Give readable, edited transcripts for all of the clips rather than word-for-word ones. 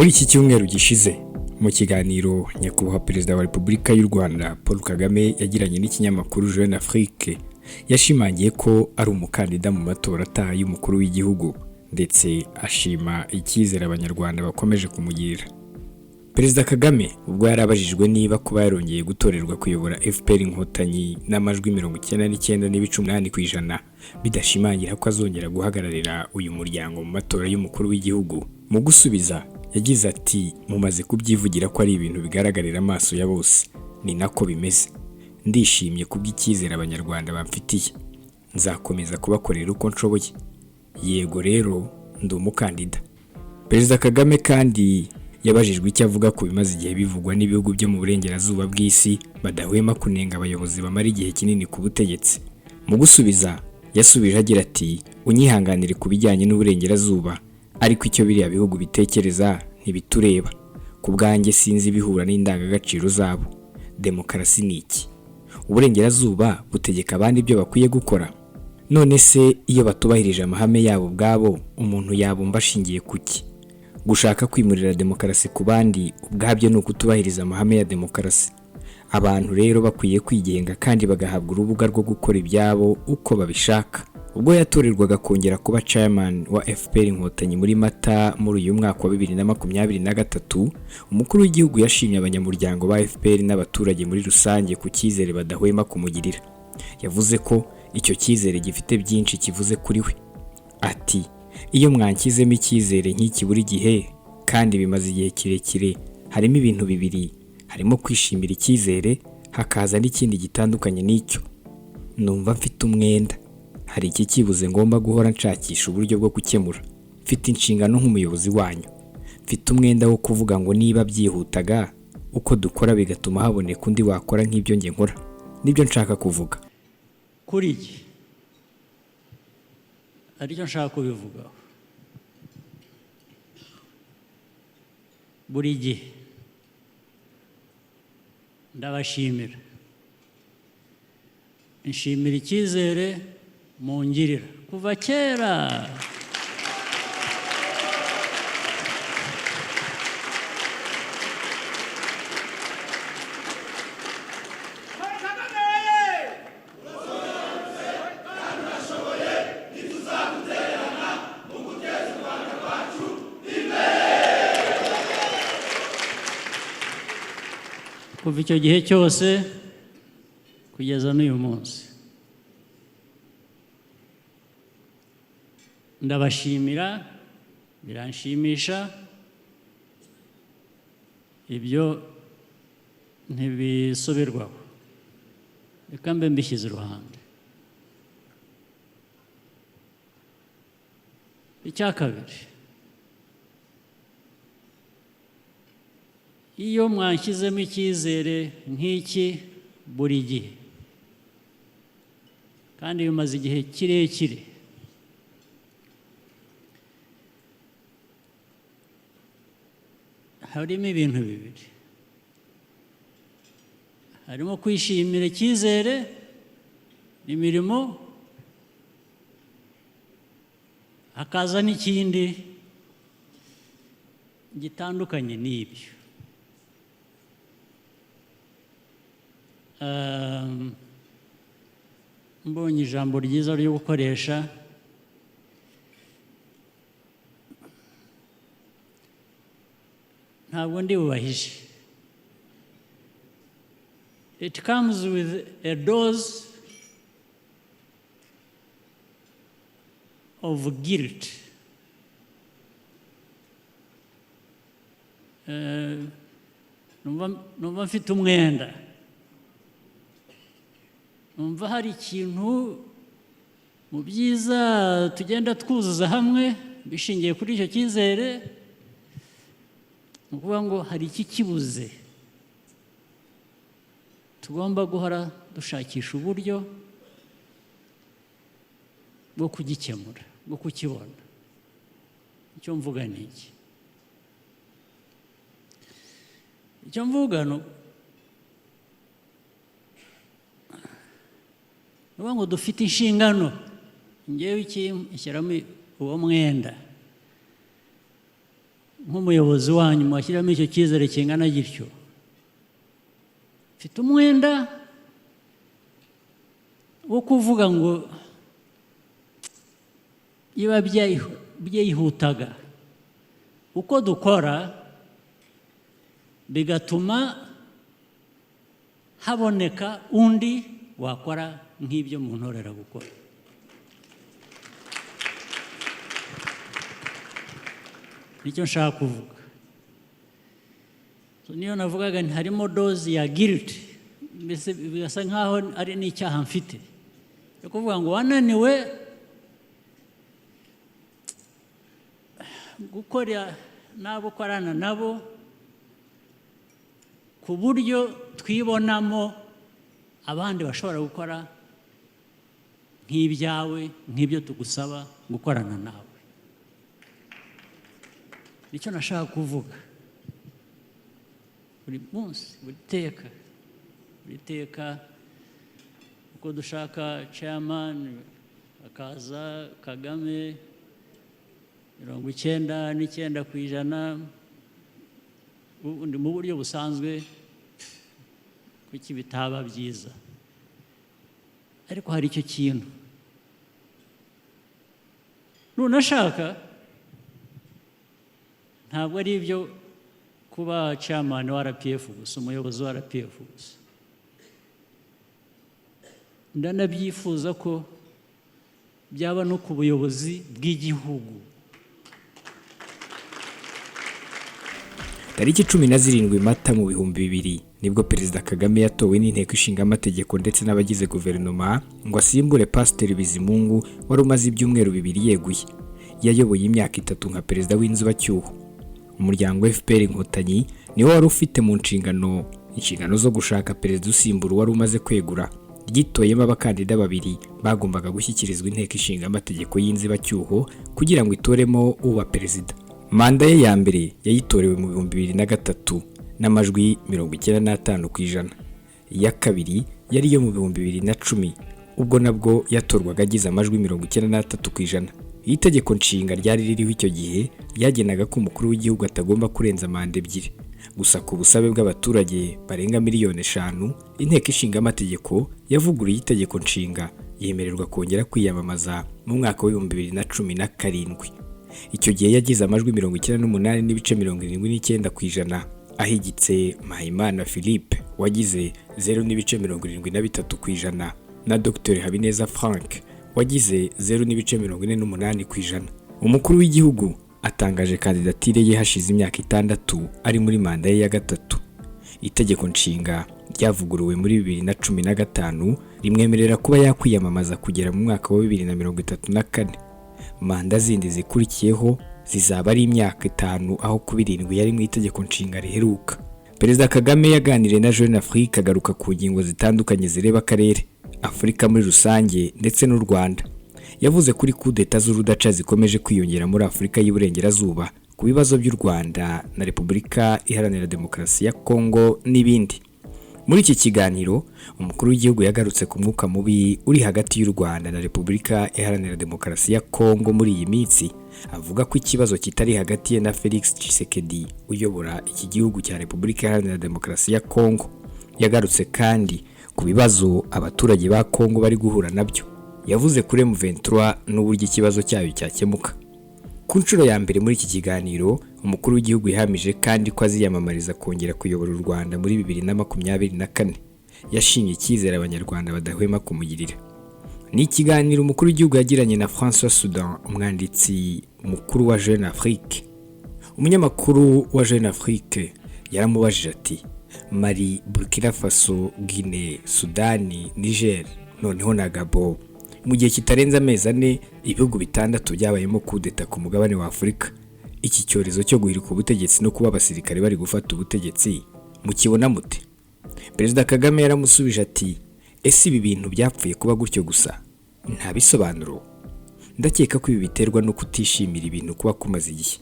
Muri iki cyumweru gishize, mu kiganiro Nyakubahwa Perezida wa Repubulika y'u Rwanda Paul Kagame yagiranye n'ikinyamakuru Jeune Afrique, yashimangiye ko ari umukandida mu matora ataha y'umukuru w'igihugu, ndetse ashima icyizere Abanyarwanda bakomeje kumugirira. Perezida Kagame ubwo yari abajijwe niba kuba yarongeye gutorerwa kuyobora FPR Inkotanyi n'amajwi 99.8% bidashimangira ko azongera guhagararira uyu muryango mu matora y'umukuru w'igihugu, mu gusubiza yagize ati: "Mumaze kubyivugira ko ari ibintu bigaragarira amaso ya bose, ni nako bimeze. Ndishimye kubw'icyizere Abanyarwanda bamfitiye, nzakomeza kubakorera uko nshoboye. Yego rero, ndi umukandida." Perezida Kagame kandi yabajijwe icyo avuga ku bimaze igihe bivugwa n'ibihugu byo mu burengerazuba bw'isi badahwema kunenga abayobozi bamara igihe kinini ku butegetsi. Mu gusubiza yasubije agira ati: "Unyihanganire ku bijyanye n'uburengerazuba, ariko icyo biriya bihugu bitekereza ntibitureba. Ku bwanjye sinzi ibihura n'indangagaciro zabo. Demokarasi ni iki? Uburengerazuba butegeka abandi ibyo bakwiye gukora? None se iyo batubahirije amahame yabo ubwabo, umuntu yabumva ashingiye ku ki? Gushaka kwimurira demokarasi ku bandi ubwabyo ni ukutubahiriza amahame ya demokarasi. Abantu rero bakwiye kwigenga kandi bagahabwa urubuga rwo gukora ibyabo uko babishaka." Ubwo yatorerwaga kongera kuba chairman wa FPR Inkotanyi muri Mata muri uyu mwaka wa 2023, umukuru w'igihugu yashimye abanyamuryango ba FPR n'abaturage muri rusange ku cyizere badahwema kumugirira. Yavuze ko icyo cyizere gifite byinshi kivuze kuri we. Ati: "Iyo mwanshyizemo icyizere nk'iki buri gihe kandi bimaze igihe kirekire, harimo ibintu bibiri: harimo kwishimira icyizere, hakaza n'ikindi gitandukanye n'icyo. Numva mfite umwenda, hari ikikibuze ngomba guhora nshakisha uburyo bwo gukemura. Mfite inshingano nk'umuyobozi wanyu, mfite umwenda wo kuvuga ngo niba byihutaga uko dukora bigatuma haboneka undi wakora nk'ibyo njye nkora. Nibyo nshaka kuvuga." Kuri iki aricyo nshaka kubivugaho, buri gihe ndabashimira, nshimira icyizere mungirira kuva kera. Kuva icyo gihe cyose kugeza n'uyu munsi, ndabashimira, biranshimisha. Ibyo ntibisubirwaho, reka mbe mbishyize iruhande. Icya kabiri, iyo mwanshyizemo icyizere nk'iki buri gihe kandi bimaze igihe kirekire, harimo ibintu bibiri: harimo kwishimira icyizere, imirimo, hakaza n'ikindi gitandukanye n'ibyo. Mbonye ijambo ryiza ryo gukoresha, ntabwo ndi bubahishe: it comes with a dose of guilt. Numva mfite umwenda, numva hari ikintu mu byiza tugenda twuzuza hamwe bishingiye kuri icyo cyizere, ni ukuvuga ngo hari ikikibuze tugomba guhora dushakisha uburyo bwo kugikemura, bwo kukibona. Icyo mvuga ni iki? Icyo mvuga ni ukuvuga ngo dufite inshingano. Ngewe iki, nshyiramo uwo mwenda. Nk'umuyobozi wanyu mwashyiramo icyo cyizere kingana gityo, mfite umwenda wo kuvuga ngo biba byihutaga uko dukora, bigatuma haboneka undi wakora nk'ibyo muntorera gukora. Nicyo nshaka kuvuga. Niyo navugaga nti harimo dose ya guilt, mbese bigasa nkaho ari n'icyaha mfite yo kuvuga ngo wananiwe gukora n'abo ukorana nabo ku buryo twibonamo abandi bashobora gukora nk'ibyawe, nk'ibyo tugusaba gukorana nawe. Nicyo nashaka kuvuga. Buri munsi, buri teka, buri teka uko dushaka chairman akaza Kagame 99%, ubundi mu buryo busanzwe kuki bitaba byiza, ariko hari icyo kintu nunashaka. Ntabwo ari ibyo kuba chairman wa RPF gusa, umuyobozi wa RPF gusa. Ndanabyifuza ko byaba no ku buyobozi bw'igihugu. Tariki 17 Mata mu 2000 nibwo Perezida Kagame yatowe n'Inteko Ishinga Amategeko ndetse n'abagize guverinoma ngo asimbure Pasiteri Bizimungu wari umaze ibyumweru 2 yeguye. Yayoboye imyaka 3 nka perezida w'inzibacyuho. Umuryango FPR Inkotanyi niwo wari ufite mu inshingano zo gushaka perezida usimbura wari umaze kwegura. Ryitoyemo abakandida 2 bagombaga gushyikirizwa Inteko Ishinga Amategeko y'inzibacyuho kugira ngo itoremo uba perezida. Manda ye ya mbere yayitorewe mu 2003 n'amajwi 95%. Iya kabiri yari yo mu 2010 ubwo nabwo yatorwaga agize amajwi 93%. Itegeko nshinga ryari ririho icyo gihe ryagenaga ko umukuru w'igihugu atagomba kurenza manda 2. Gusa ku busabe bw'abaturage barenga miliyoni 5, Inteko Ishinga Amategeko yavuguruye itegeko nshinga yemererwa kongera kwiyamamaza mu mwaka wa 2017. Icyo gihe yagize amajwi 98.79%, ahigitse Mpayimana Philippe wagize 0.73% na Dr Habineza Frank wagize 0.48%. Umukuru w'igihugu atangaje kandidatire ye hashize imyaka 6 ari muri manda ye ya 3. Itegeko nshinga ryavuguruwe muri 2015 rimwemerera kuba yakwiyamamaza kugera mu mwaka wa 2034. Manda zindi zikurikiyeho zizaba ari imyaka 5 aho kuba 7 yari mu itegeko nshinga riheruka. Perezida Kagame yaganiriye na Jeune Afrique agaruka ku ngingo zitandukanye zireba akarere, Afurika muri rusange ndetse n'u Rwanda. Yavuze kuri kudeta z'urudaca zikomeje kwiyongera muri Afurika y'Iburengerazuba, ku bibazo by'u Rwanda na Repubulika Iharanira Demokarasi ya Kongo n'ibindi. Muri iki kiganiro umukuru w'igihugu yagarutse ku mwuka mubi uri hagati y'u Rwanda na Repubulika Iharanira Demokarasi ya Kongo muri iyi minsi, avuga ko ikibazo kitari hagati ye na Felix Tshisekedi uyobora iki gihugu cya Repubulika Iharanira Demokarasi ya Kongo. Yagarutse kandi ku bibazo abaturage ba Kongo bari guhura nabyo. Yavuze kuri M23 n'uburyo ikibazo cyayo cyakemuka. Ku nshuro ya mbere muri iki kiganiro umukuru w'igihugu yahamije kandi ko aziyamamariza kongera kuyobora u Rwanda muri 2024. Yashimye icyizere abanyarwanda badahwema kumugirira. Ni ikiganiro umukuru w'igihugu yagiranye na François Soudan, umwanditsi mukuru wa Jeune Afrique. Umunyamakuru wa Jeune Afrique yaramubajije ati: Mali, Burkina Faso, Guinea, Sudani, Niger, noneho na Gabon, mu gihe kitarenze amezi 4 ibihugu 6 byabayemo kudeta ku mugabane wa Afurika. Iki cyorezo cyo guhirika ubutegetsi no kuba abasirikare bari gufata ubutegetsi mukibona mute? Perezida Kagame yaramusubije ati: ese ibi bintu byapfuye kuba gutyo gusa? Nta bisobanuro. Ndakeka ko ibi biterwa no kutishimira ibintu kuba kumaze igihe.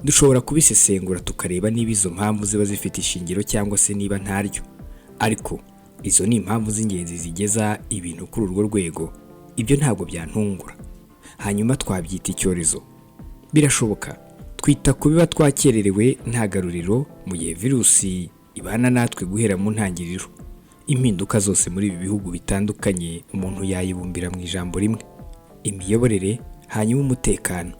Dushobora kubisesengura tukareba niba izo mpamvu ziba zifite ishingiro cyangwa se niba ntaryo. Ariko izo ni impamvu z'ingenzi zigeza ibintu kuri urwo rwego. Ibyo ntabwo byantungura. Hanyuma twabyita icyorezo. Birashoboka. Twita ku biba twakererewe nta garuriro, mu gihe virusi ibana natwe guhera mu ntangiriro. Impinduka zose muri ibi bihugu bitandukanye umuntu yayibumbira mu ijambo rimwe: imiyoborere. Hanyuma umutekano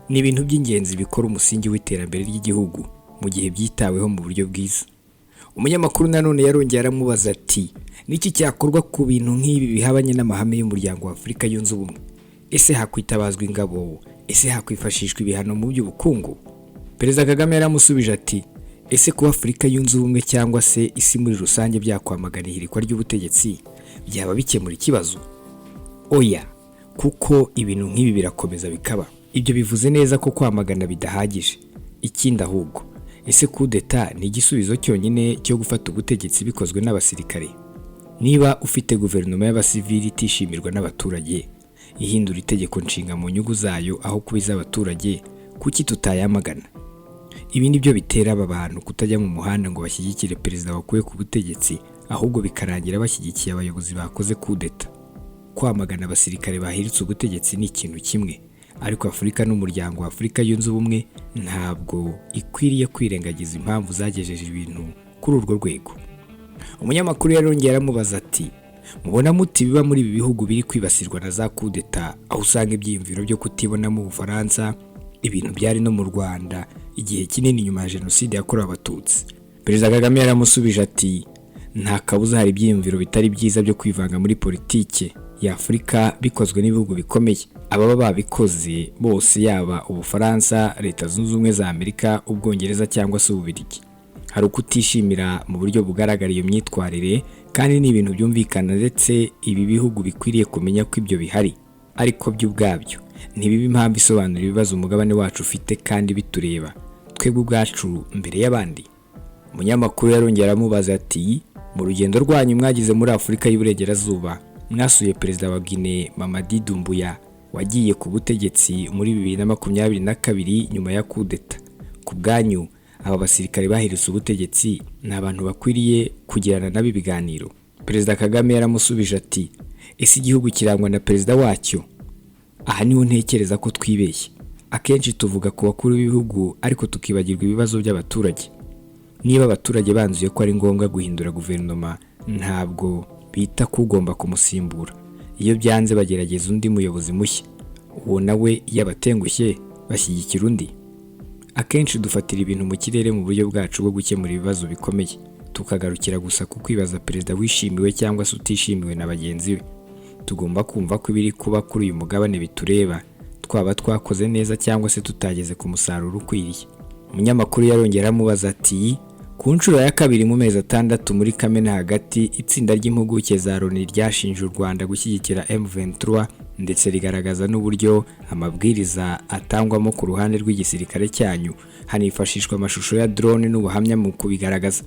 ni ibintu by'ingenzi bikora umusingi w'iterambere ry'igihugu mu gihe byitaweho mu buryo bwiza. Umunyamakuru nanone yarongeye aramubaza ati: "Niki cyakorwa ku bintu nk'ibi bihabanye n'amahame y'Umuryango wa Afurika Yunze Ubumwe? Ese hakwitabazwa ingabo? Ese hakwifashishwa ibihano mu by'ubukungu?" Perezida Kagame yaramusubije ati: "Ese kuba Afurika Yunze Ubumwe cyangwa se isi muri rusange byakwamagana ihirikwa ry'ubutegetsi byaba bikemura ikibazo? Oya, kuko ibintu nk'ibi birakomeza bikaba. Ibyo bivuze neza ko kwamagana bidahagije. Ikindi ahubwo, ese kudeta ni igisubizo cyonyine cyo gufata ubutegetsi bikozwe n'abasirikare? Niba ufite guverinoma y'abasivili itishimirwa n'abaturage, ihindura itegeko nshinga mu nyungu zayo aho kuba iz'abaturage, kuki tutayamagana?" Ibi ni byo bitera aba bantu kutajya mu muhanda ngo bashyigikire perezida wakuwe ku butegetsi, ahubwo bikarangira bashyigikiye abayobozi bakoze kudeta. Kwamagana abasirikare bahiritse ubutegetsi ni ikintu kimwe, ariko Afurika n'Umuryango wa Afurika Yunze Ubumwe ntabwo ikwiriye kwirengagiza impamvu zagejeje ibintu kuri urwo rwego. Umunyamakuru yarongeye aramubaza ati: "Mubona muti biba muri ibi bihugu biri kwibasirwa na za kudeta, aho usanga ibyiyumviro byo kutibonamo Ubufaransa, ibintu byari no mu Rwanda igihe kinini nyuma ya Jenoside yakorewe Abatutsi?" Perezida Kagame yaramusubije ati: "Nta kabuza hari ibyiyumviro bitari byiza byo kwivanga muri politike ya Afurika bikozwe n'ibihugu bikomeye. Ababa babikoze bose, yaba Ubufaransa, Leta Zunze Ubumwe za Amerika, Ubwongereza cyangwa se Ububiligi, hari ukutishimira mu buryo bugaragara iyo myitwarire, kandi ni ibintu byumvikana, ndetse ibi bihugu bikwiriye kumenya ko ibyo bihari. Ariko byo ubwabyo ntibiba impamvu isobanura ibibazo umugabane wacu ufite kandi bitureba twebwe ubwacu mbere y'abandi." Umunyamakuru yarongera aramubaza ati: "Mu rugendo rwanyu mwagize muri Afurika y'Iburengerazuba, mwasuye perezida wa Guinea Mamadi Doumbouya, wagiye ku butegetsi muri 2022 nyuma ya kudeta. Ku bwanyu, aba basirikare bahiritse ubutegetsi ni abantu bakwiriye kugirana nabo ibiganiro?" Perezida Kagame yaramusubije ati: "Ese igihugu kirangwa na perezida wacyo? Aha niho ntekereza ko twibeshye. Akenshi tuvuga ku bakuru b'ibihugu, ariko tukibagirwa ibibazo by'abaturage. Niba abaturage banzuye ko ari ngombwa guhindura guverinoma, ntabwo bita ko ugomba kumusimbura. Iyo byanze bagerageza undi muyobozi mushya. Uwo nawe iyo abatengushye bashyigikira undi. Akenshi dufatira ibintu mu kirere mu buryo bwacu bwo gukemura ibibazo bikomeye, tukagarukira gusa ku kwibaza perezida wishimiwe cyangwa se utishimiwe na bagenzi be. Tugomba kumva ko ibiri kuba kuri uyu mugabane bitureba, twaba twakoze neza cyangwa se tutageze ku musaruro ukwiriye." Umunyamakuru yarongera amubaza ati: "Ku nshuro ya kabiri mu mezi 6, muri Kamena hagati, itsinda ry'impuguke za Loni ryashinje u Rwanda gushyigikira M23, ndetse rigaragaza n'uburyo amabwiriza atangwamo ku ruhande rw'igisirikare cyanyu, hanifashishwa amashusho ya drone n'ubuhamya mu kubigaragaza.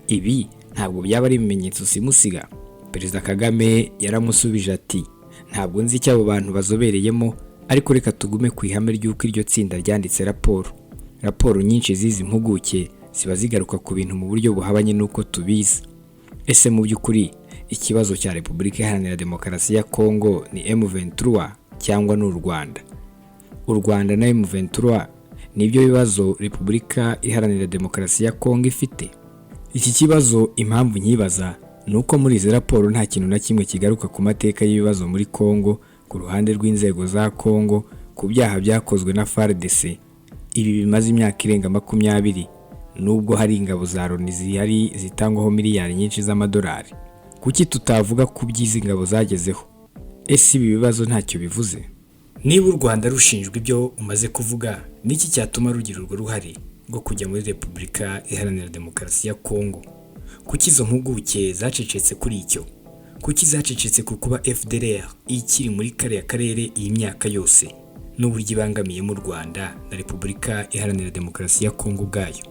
Ibi ntabwo byaba ari ibimenyetso simusiga?" Perezida Kagame yaramusubije ati: "Ntabwo nzi icyo abo bantu bazobereyemo, ariko reka tugume ku ihame ry'uko iryo tsinda ryanditse raporo. Raporo nyinshi z'izi mpuguke ziba zigaruka ku bintu mu buryo buhabanye n'uko tubizi. Ese mu by'ukuri ikibazo cya Repubulika Iharanira Demokarasi ya Kongo ni M23 cyangwa ni u Rwanda? U Rwanda na M23 nibyo bibazo Repubulika Iharanira Demokarasi ya Kongo ifite? Iki kibazo impamvu nkibaza ni uko muri izi raporo nta kintu na kimwe kigaruka ku mateka y'ibibazo muri Kongo ku ruhande rw'inzego za Kongo, ku byaha byakozwe na FARDC. Ibi bimaze imyaka irenga 20, nubwo hari ingabo za Loni zihari zitangwaho miliyari nyinshi z'amadolari. Kuki tutavuga ku by'izi ngabo zagezeho? Ese ibi bibazo ntacyo bivuze? Niba u Rwanda rushinjwa ibyo umaze kuvuga, niki cyatuma rugira urwo ruhare rwo kujya muri Repubulika Iharanira Demokarasi ya Kongo? Kuki izo mpuguke zacecetse kuri icyo? Kuki zacecetse ku kuba FDLR ikiri muri kariya karere iyi myaka yose, n'uburyo ibangamiyemo u Rwanda na Repubulika Iharanira Demokarasi ya Kongo ubwayo?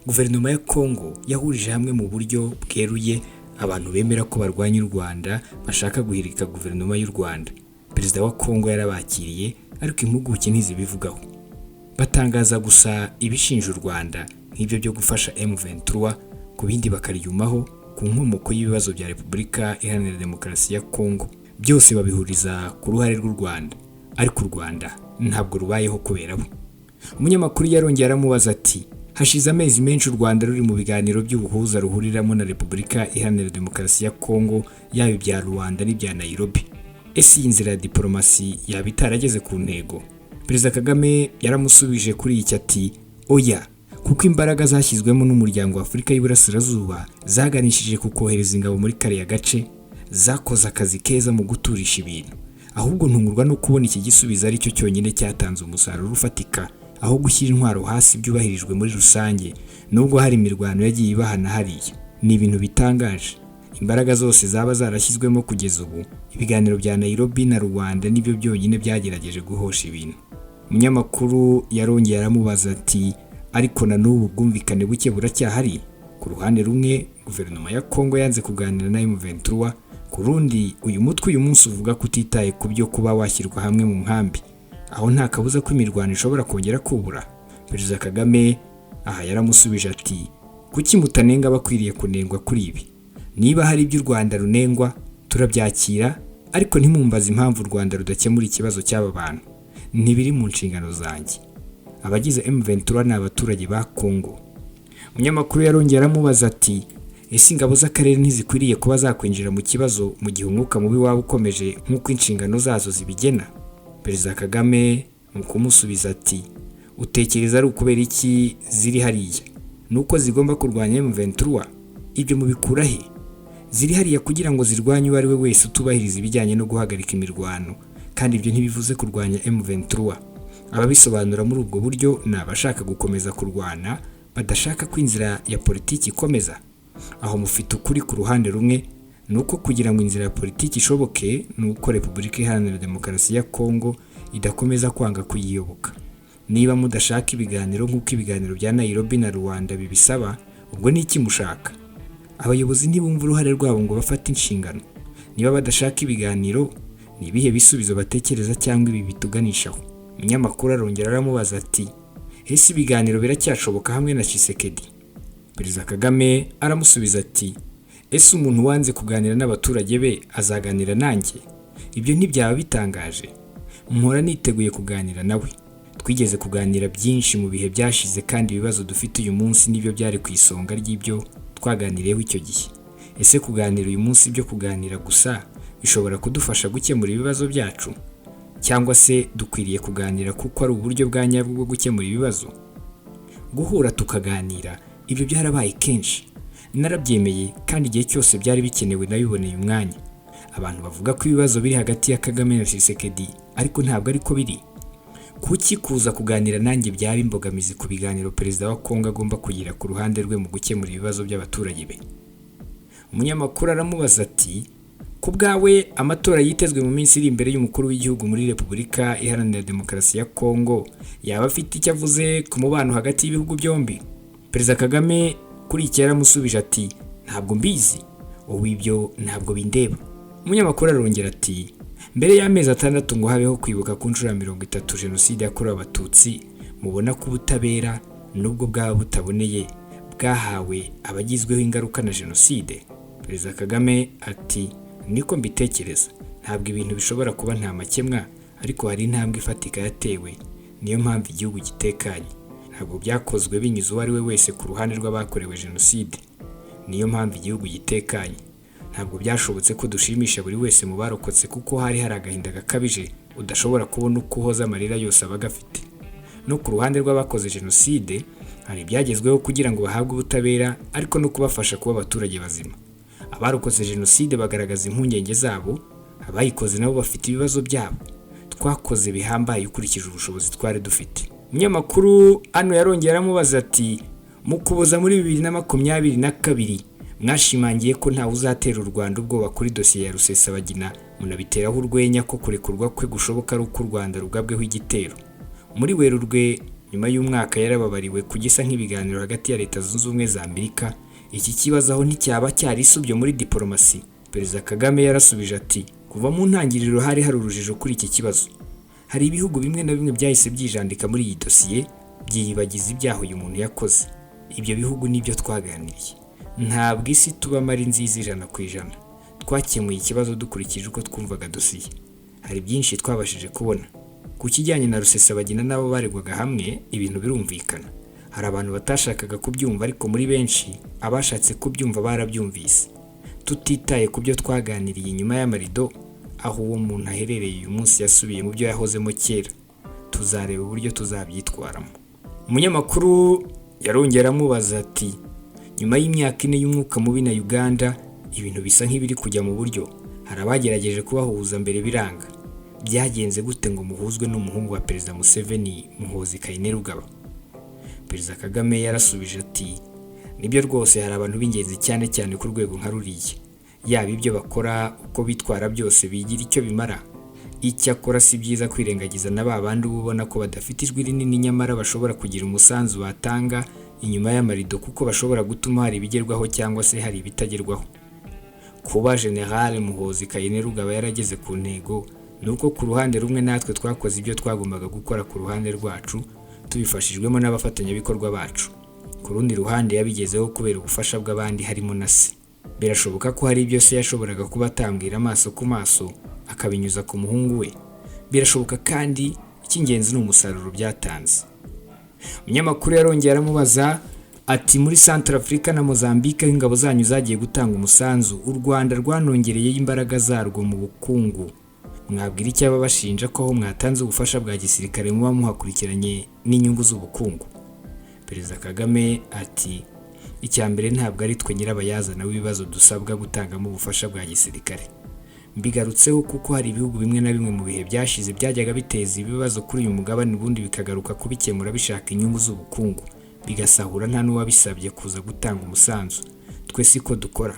Guverinoma ya Kongo yahurije hamwe mu buryo bweruye abantu bemera ko barwanya u Rwanda, bashaka guhirika guverinoma y'u Rwanda. Perezida wa Kongo yarabakiriye, ariko impuguke ntizibivugaho. Batangaza gusa ibishinja u Rwanda nk'ibyo byo gufasha M23, ku bindi bakaryumaho ku nkomoko y'ibibazo bya Repubulika Iharanira Demokarasi ya Kongo. Byose babihuriza ku ruhare rw'u Rwanda, ariko u Rwanda ntabwo rubayeho kubera bo." Umunyamakuru yarongeye aramubaza ati: "Hashize amezi menshi u Rwanda ruri mu biganiro by'ubuhuza ruhuriramo na Repubulika Iharanira Demokarasi ya Kongo, yaba ibya Rwanda n'ibya Nairobi. Ese iyi nzira ya diporomasi yaba itarageze ku ntego?" Perezida Kagame yaramusubije kuri iki ati: "Oya, kuko imbaraga zashyizwemo n'Umuryango wa Afurika y'Iburasirazuba zaganishije ku kohereza ingabo muri kariya gace, zakoze akazi keza mu guturisha ibintu. Ahubwo ntungurwa no kubona iki gisubizo ari cyo cyonyine cyatanze umusaruro ufatika, aho gushyira intwaro hasi byubahirijwe muri rusange, nubwo hari imirwano yagiye ibahana hariya. Ni ibintu bitangaje. Imbaraga zose zaba zarashyizwemo kugeza ubu, ibiganiro bya Nairobi na Rwanda nibyo byonyine byagerageje guhosha ibintu." Umunyamakuru yarongeye aramubaza ati: "Ariko na n'ubu ubwumvikane buke buracyahari. Ku ruhande rumwe, guverinoma ya Kongo yanze kuganira na M23, ku rundi uyu mutwe uyu munsi uvuga ko utitaye ku byo kuba washyirwa hamwe mu nkambi. Aho nta kabuza ko imirwano ishobora kongera kubura?" Perezida Kagame aha yaramusubije ati: "Kuki mutanenga bakwiriye kunengwa kuri ibi? Niba hari ibyo u Rwanda runengwa, turabyakira, ariko ntimumbaze impamvu u Rwanda rudakemura ikibazo cy'aba bantu. Ntibiri mu nshingano zanjye. Abagize M23 ni abaturage ba Kongo." Umunyamakuru yarongeye aramubaza ati: "Ese ingabo z'akarere ntizikwiriye kuba zakwinjira mu kibazo mu gihe umwuka mubi waba ukomeje, nk'uko inshingano zazo zibigena?" Perezida Kagame mu kumusubiza ati: "Utekereza ari ukubera iki ziri hariya? Ni uko zigomba kurwanya M23? Ibyo mubikura he? Ziri hariya kugira ngo zirwanye uwo ari we wese utubahiriza ibijyanye no guhagarika imirwano, kandi ibyo ntibivuze kurwanya M23. Ababisobanura muri ubwo buryo ni abashaka gukomeza kurwana, badashaka ko inzira ya politiki ikomeza. Aho mufite ukuri ku ruhande rumwe, ni uko kugira ngo inzira ya politiki ishoboke ni uko Repubulika Iharanira Demokarasi ya Kongo idakomeza kwanga kuyiyoboka. Niba mudashaka ibiganiro nk'uko ibiganiro bya Nairobi na Rwanda bibisaba, ubwo ni iki mushaka? Abayobozi ntibumva uruhare rwabo ngo bafate inshingano. Niba badashaka ibiganiro, ni ibihe bisubizo batekereza cyangwa ibi bituganishaho?" Umunyamakuru arongera aramubaza ati: "Ese ibiganiro biracyashoboka hamwe na Tshisekedi?" Perezida Kagame aramusubiza ati: "Ese umuntu wanze kuganira n'abaturage be azaganira nanjye? Ibyo ntibyaba bitangaje. Mpora niteguye kuganira nawe. Twigeze kuganira byinshi mu bihe byashize, kandi ibibazo dufite uyu munsi nibyo byari ku isonga ry'ibyo twaganiriyeho icyo gihe. Ese kuganira uyu munsi byo kuganira gusa bishobora kudufasha gukemura ibibazo byacu? Cyangwa se dukwiriye kuganira kuko ari uburyo bwa nyabwo bwo gukemura ibibazo? Guhura tukaganira, ibyo byarabaye kenshi. Narabyemeye, kandi igihe cyose byari bikenewe nabiboneye umwanya. Abantu bavuga ko ibibazo biri hagati ya Kagame na Tshisekedi, ariko ntabwo ariko biri. Kuki kuza kuganira nanjye byaba imbogamizi ku biganiro perezida wa Kongo agomba kugira ku ruhande rwe mu gukemura ibibazo by'abaturage be?" Umunyamakuru aramubaza ati: "Ku bwawe, amatora yitezwe mu minsi iri imbere y'umukuru w'igihugu muri Repubulika Iharanira Demokarasi ya Kongo yaba afite icyo avuze ku mubano hagati y'ibihugu byombi?" Perezida Kagame kuri iki yaramusubije ati: "Ntabwo mbizi, ubu ibyo ntabwo bindeba." Umunyamakuru arongera ati: "Mbere y'amezi 6 ngo habeho kwibuka ku nshuro ya 30 jenoside yakorewe Abatutsi, mubona ko ubutabera, nubwo bwaba butaboneye, bwahawe abagizweho ingaruka na jenoside?" Perezida Kagame ati: "Niko mbitekereza. Ntabwo ibintu bishobora kuba nta makemwa, ariko hari intambwe ifatika yatewe, niyo mpamvu igihugu gitekanye. Ntabwo byakozwe binyuze uwo ari we wese ku ruhande rw'abakorewe jenoside, niyo mpamvu igihugu gitekanye. Ntabwo byashobotse ko dushimisha buri wese mu barokotse, kuko hari hari agahinda gakabije udashobora kubona uko uhoza amarira yose aba agafite. No ku ruhande rw'abakoze jenoside hari ibyagezweho kugira ngo bahabwe ubutabera, ariko no kubafasha kuba abaturage bazima. Abarokotse jenoside bagaragaza impungenge zabo, abayikoze nabo bafite ibibazo byabo. Twakoze bihambaye ukurikije ubushobozi twari dufite." Umunyamakuru hano yarongeye aramubaza ati: "Mu Kuboza muri 2022 mwashimangiye ko ntawe uzatera u Rwanda ubwoba kuri dosiye ya Rusesabagina, munabiteraho urwenya ko kurekurwa kwe gushoboka ari uko u Rwanda rugabweho igitero. Muri Werurwe, nyuma y'umwaka, yarababariwe ku gisa nk'ibiganiro hagati ya Leta Zunze Ubumwe za Amerika. Iki kibazo aho nticyaba cyarisubye muri diporomasi?" Perezida Kagame yarasubije ati: "Kuva mu ntangiriro hari hari urujijo kuri iki kibazo. Hari ibihugu bimwe na bimwe byahise byijandika muri iyi dosiye, byiyibagiza ibyaha uyu muntu yakoze. Ibyo bihugu nibyo twaganiriye. Ntabwo isi tubamo ari nziza 100%. Twakemuye ikibazo dukurikije uko twumvaga dosiye. Hari byinshi twabashije kubona." Ku kijyanye na Rusesabagina n'abo baregwaga hamwe, ibintu birumvikana. Hari abantu batashakaga kubyumva, ariko muri benshi abashatse kubyumva barabyumvise. Tutitaye ku byo twaganiriye inyuma y'amarido, aho uwo muntu aherereye uyu munsi yasubiye mu byo yahozemo kera. Tuzareba uburyo tuzabyitwaramo. Umunyamakuru yarongera amubaza ati: "Nyuma y'imyaka 4 y'umwuka mubi na Uganda, ibintu bisa nk'ibiri kujya mu buryo. Hari abagerageje kubahuza mbere biranga. Byagenze gute ngo muhuzwe n'umuhungu wa Perezida Museveni, Muhoozi Kainerugaba?" Perezida Kagame yarasubije ati: "Nibyo rwose, hari abantu b'ingenzi cyane cyane ku rwego nka ruriya. Yaba ibyo bakora, uko bitwara, byose bigira icyo bimara. Icyakora si byiza kwirengagiza na ba bandi uba ubona ko badafite ijwi rinini, nyamara bashobora kugira umusanzu batanga inyuma y'amarido, kuko bashobora gutuma hari ibigerwaho cyangwa se hari ibitagerwaho. Kuba General Muhoozi Kainerugaba yarageze ku ntego ni uko ku ruhande rumwe natwe twakoze ibyo twagombaga gukora ku ruhande rwacu, tubifashijwemo n'abafatanyabikorwa bacu. Ku rundi ruhande yabigezeho kubera ubufasha bw'abandi, harimo na se. Birashoboka ko hari ibyo se yashoboraga kuba atambwira amaso ku maso, akabinyuza ku muhungu we. Birashoboka, kandi icy'ingenzi ni umusaruro byatanze." Umunyamakuru yarongeye aramubaza ati: "Muri Centrafrica na Mozambique, aho ingabo zanyu zagiye gutanga umusanzu, u Rwanda rwanongereyeyo imbaraga zarwo mu bukungu. Mwabwira icyo ababashinja ko aho mwatanze ubufasha bwa gisirikare muba muhakurikiranye n'inyungu z'ubukungu?" Perezida Kagame ati: "Icya mbere, ntabwo ari twe nyirabayazana w'ibibazo dusabwa gutangamo ubufasha bwa gisirikare. Mbigarutseho kuko hari ibihugu bimwe na bimwe mu bihe byashize byajyaga biteza ibibazo kuri uyu mugabane, ubundi bikagaruka kubikemura bishaka inyungu z'ubukungu, bigasahura nta n'uwabisabye kuza gutanga umusanzu. Twe siko dukora.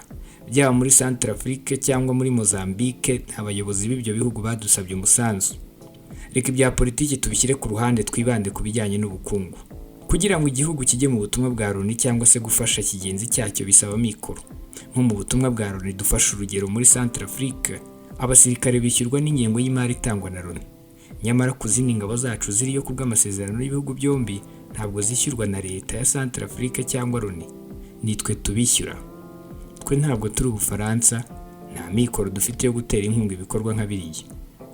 Byaba muri Centrafrique cyangwa muri Mozambique, abayobozi b'ibyo bihugu badusabye umusanzu. Reka ibya politiki tubishyire ku ruhande, twibande ku bijyanye n'ubukungu. Kugira ngo igihugu kijye mu butumwa bwa Loni cyangwa se gufasha kigenzi cyacyo bisaba amikoro. Nko mu butumwa bwa Loni, dufashe urugero muri Centrafrique, abasirikare bishyurwa n'ingengo y'imari itangwa na Loni. Nyamara ku zindi ngabo zacu ziriyo ku bw'amasezerano y'ibihugu byombi, ntabwo zishyurwa na leta ya Centrafrique cyangwa Loni, nitwe tubishyura. Twe ntabwo turi Ubufaransa, nta mikoro dufite yo gutera inkunga ibikorwa nka biriya.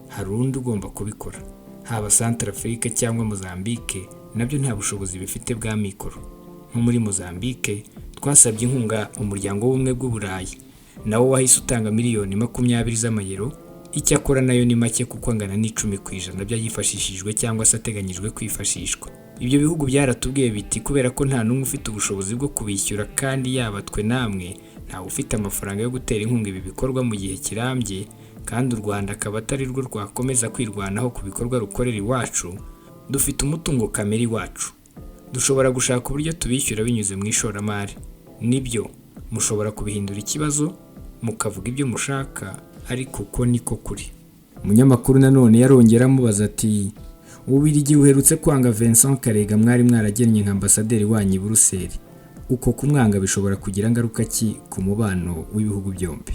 Hari undi ugomba kubikora. Haba Centrafrique cyangwa Mozambique, nabyo nta bushobozi bifite bwa mikoro. Nko muri Mozambique twasabye inkunga Umuryango w'Ubumwe bw'Uburayi, nawo wahise utanga miliyoni 20 z'amayero. Icyakora nayo ni make kuko angana n'10% by'ayifashishijwe cyangwa se ateganyijwe kwifashishwa. Ibyo bihugu byaratubwiye biti: 'Kubera ko nta n'umwe ufite ubushobozi bwo kubishyura, kandi yaba twe namwe ntawe ufite amafaranga yo gutera inkunga ibi bikorwa mu gihe kirambye, kandi u Rwanda akaba atari rwo rwakomeza kwirwanaho ku bikorwa rukorera iwacu, dufite umutungo kamere iwacu, dushobora gushaka uburyo tubishyura binyuze mu ishoramari.' Nibyo, mushobora kubihindura ikibazo mukavuga ibyo mushaka, ariko uko niko kuri." Umunyamakuru nanone yarongera amubaza ati: "Ububiligi buherutse kwanga Vincent Karega mwari mwaragennye nka ambasaderi wanyu i Buruseli. Uko kumwanga bishobora kugira ngaruka ki ku mubano w'ibihugu byombi?"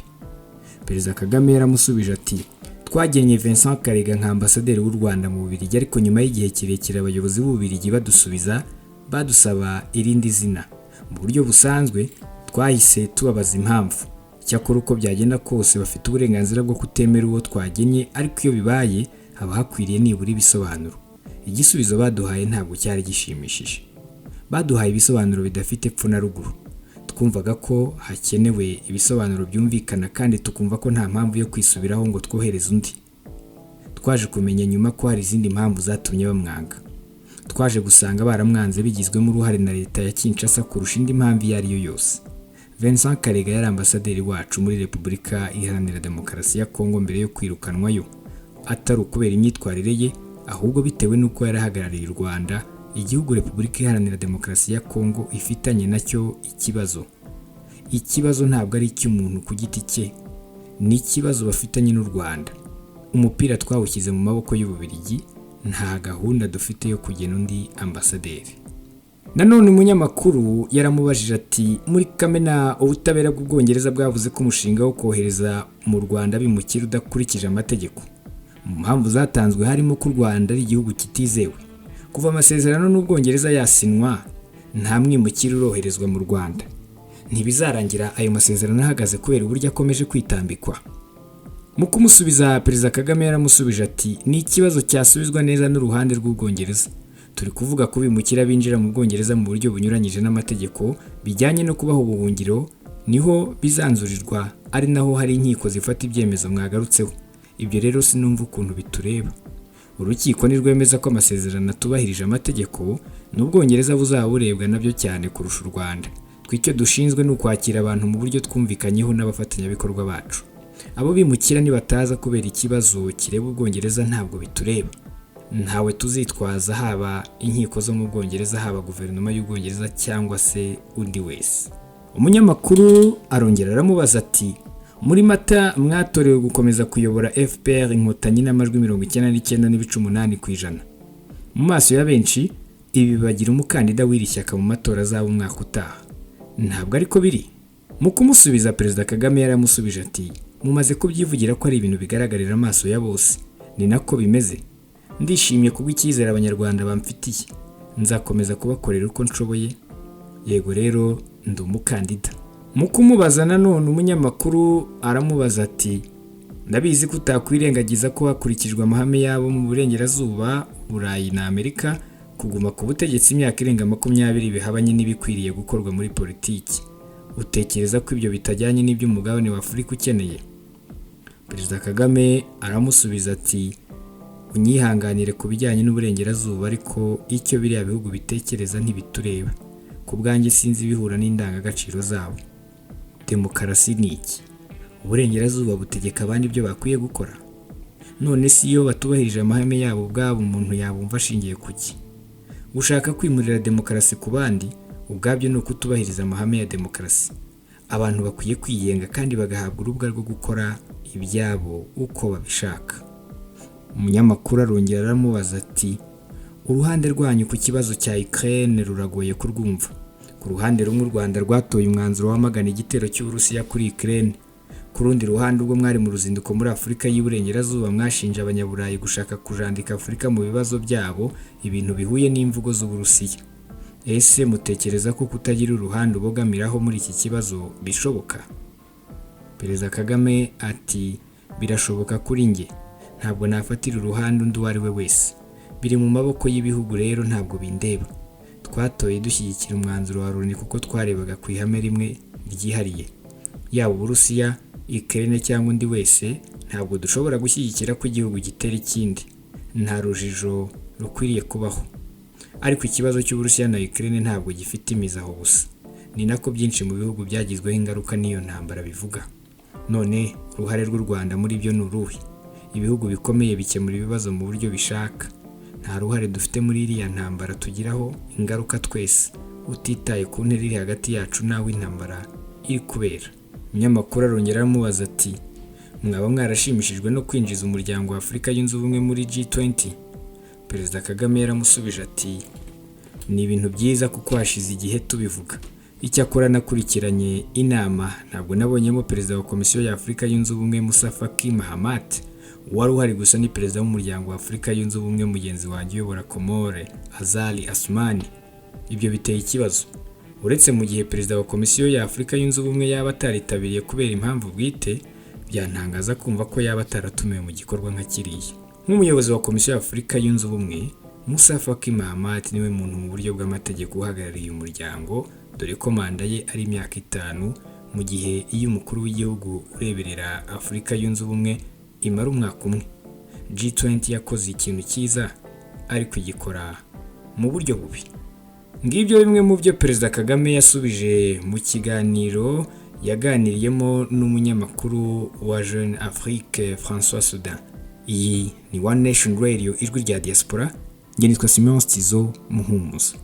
Perezida Kagame yaramusubije ati: "Twagennye Vincent Karega nka ambasaderi w'u Rwanda mu Bubiligi, ariko nyuma y'igihe kirekire abayobozi b'Ububiligi badusubiza badusaba irindi zina. Mu buryo busanzwe twahise tubabaza impamvu. Icyakora uko byagenda kose bafite uburenganzira bwo kutemera uwo twagennye, ariko iyo bibaye haba hakwiriye nibura ibisobanuro. Igisubizo baduhaye ntabwo cyari gishimishije. Baduhaye ibisobanuro bidafite epfo na ruguru. Twumvaga ko hakenewe ibisobanuro byumvikana, kandi tukumva ko nta mpamvu yo kwisubiraho ngo twohereze undi. Twaje kumenya nyuma ko hari izindi mpamvu zatumye bamwanga. Twaje gusanga baramwanze bigizwemo uruhare na leta ya Kinshasa kurusha indi mpamvu iyo ari yo yose. Vincent Karega yari ambasaderi wacu muri Repubulika Iharanira Demokarasi ya Kongo mbere yo kwirukanwayo, atari ukubera imyitwarire ye, ahubwo bitewe n'uko yarahagarariye u Rwanda, igihugu Repubulika Iharanira Demokarasi ya Kongo ifitanye nacyo ikibazo. Ikibazo ntabwo ari icy'umuntu ku giti cye, ni ikibazo bafitanye n'u Rwanda. Umupira twawushyize mu maboko y'Ububiligi, nta gahunda dufite yo kugena undi ambasaderi." Nanone umunyamakuru yaramubajije ati: "Muri Kamena ubutabera bw'Ubwongereza bwavuze ko umushinga wo kohereza mu Rwanda abimukira udakurikije amategeko. Mu mpamvu zatanzwe harimo ko u Rwanda ari igihugu kitizewe. Kuva amasezerano n'Ubwongereza yasinwa, nta mwimukira uroherezwa mu Rwanda. Ntibizarangira ayo masezerano ahagaze kubera uburyo akomeje kwitambikwa?" Mu kumusubiza, Perezida Kagame yaramusubije ati: "Ni ikibazo cyasubizwa neza n'uruhande rw'Ubwongereza. Turi kuvuga ko bimukira binjira mu Bwongereza mu buryo bunyuranyije n'amategeko, bijyanye no kubaha ubuhungiro niho bizanzurirwa, ari naho hari inkiko zifata ibyemezo mwagarutseho. Ibyo rero sinumva ukuntu bitureba. Urukiko nirwemeza ko amasezerano atubahirije amategeko, n'Ubwongereza buzaba burebwa nabyo cyane kurusha u Rwanda. Twe icyo dushinzwe ni ukwakira abantu mu buryo twumvikanyeho n'abafatanyabikorwa bacu. Abo bimukira nibataza kubera ikibazo kireba Ubwongereza, ntabwo bitureba. Ntawe tuzitwaza, haba inkiko zo mu Bwongereza, haba guverinoma y'Ubwongereza cyangwa se undi wese." Umunyamakuru arongera aramubaza ati: "Muri Mata mwatorewe gukomeza kuyobora FPR Inkotanyi n'amajwi 99.8%. Mu maso ya benshi ibi bibagira umukandida w'iri shyaka mu matora azaba umwaka utaha. Ntabwo ariko biri?" Mu kumusubiza, Perezida Kagame yaramusubije ati: "Mumaze kubyivugira ko ari ibintu bigaragarira amaso ya bose, ni nako bimeze. Ndishimye kubw'icyizere Abanyarwanda bamfitiye. Nzakomeza kubakorera uko nshoboye. Yego rero, ndi umukandida." Mu kumubaza nanone, umunyamakuru aramubaza ati: "Ndabizi ko utakwirengagiza ko hakurikijwe amahame yabo mu Burengerazuba, Burayi na Amerika, kuguma ku butegetsi imyaka irenga 20 bihabanye n'ibikwiriye gukorwa muri politiki. Utekereza ko ibyo bitajyanye n'ibyo umugabane wa Afurika ukeneye?" Perezida Kagame aramusubiza ati: "Unyihanganire ku bijyanye n'Uburengerazuba, ariko icyo biriya bihugu bitekereza ntibitureba. Ku bwanjye sinzi bihura n'indangagaciro zabo. Demokarasi ni iki? Uburengerazuba butegeka abandi ibyo bakwiye gukora? None si iyo batubahirije amahame yabo ubwabo, umuntu yabumva ashingiye ku ki? Gushaka kwimurira demokarasi ku bandi ubwabyo ni ukutubahiriza amahame ya demokarasi. Abantu bakwiye kwigenga kandi bagahabwa urubuga rwo gukora ibyabo uko babishaka." Umunyamakuru arongera aramubaza ati: "Uruhande rwanyu ku kibazo cya Ukraine ruragoye kurwumva. Ku ruhande rumwe, u Rwanda rwatoye umwanzuro wamagana igitero cy'Uburusiya kuri Ukraine. Ku rundi ruhande, ubwo mwari mu ruzinduko muri Afurika y'Iburengerazuba, mwashinje Abanyaburayi gushaka kujandika Afurika mu bibazo byabo, ibintu bihuye n'imvugo z'Uburusiya. Ese mutekereza ko kutagira uruhande ubogamiraho muri iki kibazo bishoboka?" Perezida Kagame ati: "Birashoboka kuri njye. Ntabwo nafatira uruhande undi uwo ari we wese. Biri mu maboko y'ibihugu rero, ntabwo bindeba. Twatoye dushyigikira umwanzuro wa Loni kuko twarebaga ku ihame rimwe ryihariye. Yaba Uburusiya, Ukraine cyangwa undi wese, ntabwo dushobora gushyigikira ko igihugu gitera ikindi. Nta rujijo rukwiriye kubaho. Ariko ikibazo cy'Uburusiya na Ukraine ntabwo gifite imizi aho gusa. Ni nako byinshi mu bihugu byagizweho ingaruka n'iyo ntambara bivuga. None uruhare rw'u Rwanda muri byo ni uruhe? Ibihugu bikomeye bikemura ibibazo mu buryo bishaka. Nta ruhare dufite muri iriya ntambara, tugiraho ingaruka twese, utitaye ku ntera iri hagati yacu n'aho intambara iri kubera." Umunyamakuru arongera aramubaza ati: "Mwaba mwarashimishijwe no kwinjiza Umuryango wa Afurika Yunze Ubumwe muri G20?" Perezida Kagame yaramusubije ati: "Ni ibintu byiza kuko hashize igihe tubivuga. Icyakora nakurikiranye inama, ntabwo nabonyemo perezida wa Komisiyo ya Afurika Yunze Ubumwe, Musa Faki Mahamat. Uwari uhari gusa ni perezida w'Umuryango wa Afurika Yunze Ubumwe, mugenzi wanjye uyobora Komore, Azali Asumani. Ibyo biteye ikibazo. Uretse mu gihe perezida wa Komisiyo ya Afurika Yunze Ubumwe yaba ataritabiriye kubera impamvu bwite, byantangaza kumva ko yaba ataratumiwe mu gikorwa nka kiriya. Nk'umuyobozi wa Komisiyo ya Afurika Yunze Ubumwe, Musa Faki Mahamat niwe muntu mu buryo bw'amategeko uhagarariye umuryango, dore ko manda ye ari imyaka 5, mu gihe iyo umukuru w'igihugu ureberera Afurika Yunze Ubumwe imara umwaka umwe. G20 yakoze ikintu cyiza, ariko igikora mu buryo bubi." Ngibyo bimwe mu byo Perezida Kagame yasubije mu kiganiro yaganiriyemo n'umunyamakuru wa Jeune Afrique, François Soudan. Iyi ni One Nation Radio, ijwi rya diaspora. Njye nitwa Simon Stizo Muhumuza.